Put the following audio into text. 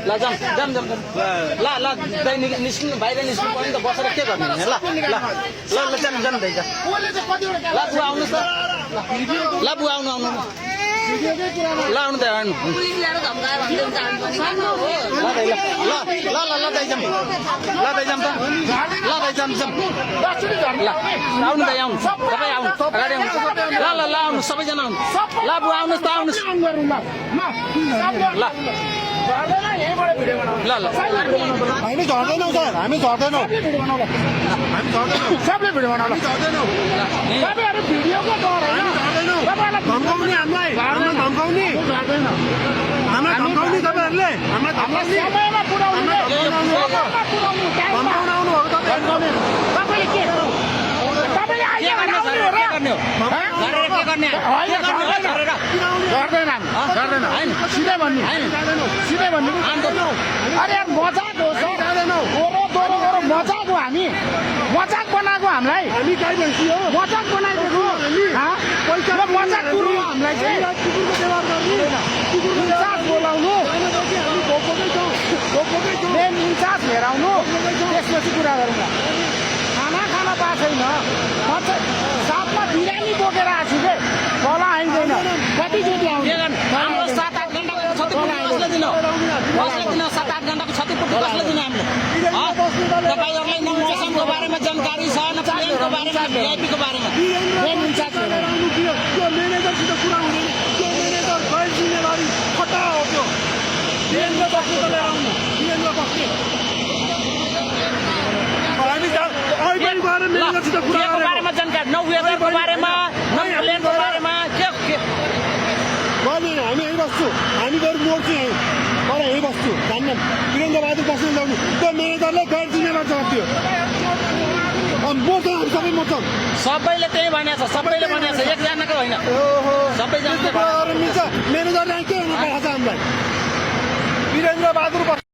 ल जाम जाम जाम ल ल निस्किनु बाहिर निस्किनु पर्यो नि त बसेर के गर्ने ल ल ल ल जाम जाम दाइ जा ल बुवा आउनुहोस् त ल बुवा आउनु आउनु ल आउनु दाइ आउनु ल ल ल दाइ जाम ल दाइ जाम त ल दाइ जाम जाम ल आउनु दाइ आउनु तपाईँ आउनु अगाडि आउनु ल ल ल आउनु सबैजना आउनु ल बुवा आउनुहोस् त आउनुहोस् ल ल ल हामी झर्दैनौँ सर हामी झर्दैनौँ सबले भिडियो बनाउनु झर्दैनौँ तपाईँहरू भिडियोको डर होइन तपाईँहरूलाई धम्काउने हामीलाई धम्काउने हामीलाई धम्काउने तपाईँहरूले हामीलाई धम्काउने समयमा पुऱ्याउनु धम्काउन आउनु हो तपाईँले के तपाईँले अहिले सिधै भन्नु सिधै भन्नु अरे मजाक हो मजाक हो हामी मजाक बनाएको हामीलाई हामी गाई भैँसी हो मजाक बनाइदिएको मजाक कुरो हो हामीलाई चाहिँ इन्चार्ज बोलाउनु मेन इन्चार्ज लिएर आउनु त्यसपछि कुरा गरौँ खाना खाना पाएको छैन साथमा बिरामी बोकेर आएको छु के तल आइँदैन कतिचोटि आउँछ हाम्रो 7-8 घण्टाको क्षतिपूर्ति कसले दिनु 7-8 घण्टाको क्षतिपूर्ति कसले दिनु हामीले तपाईँहरूलाई न मौसमको बारेमा जानकारी छ न प्लेनको बारेमा भिआइपीको बारेमा मेन इन्चार्ज त्यो म्यानेजरसित कुरा हुँदैन त्यो म्यानेजर गैर जिम्मेवारी खटा हो त्यो बिएनले बस्नु त लिएर आउनु बिएनले बस्ने हामी अहिले गएर म्यानेजरसित कुरा गरेको बारेमा जानकारी न वेदरको बारेमा न प्लेनको बारेमा के गर्ने हामी यहीँ बस्छु हामी गएर मोड्छु यहीँ तर यहीँ बस्छु जान्दैन वीरेन्द्र बहादुर बस्नु जानु त्यो म्यानेजरले गैर जिम्मेवार जवाब दियो मोड्छौँ हामी सबै मोड्छौँ सबैले त्यही भनेको छ सबैले भनेको छ एकजनाको होइन सबैजनाले म्यानेजरले के हुनु पर्छ हामीलाई वीरेन्द्र बहादुर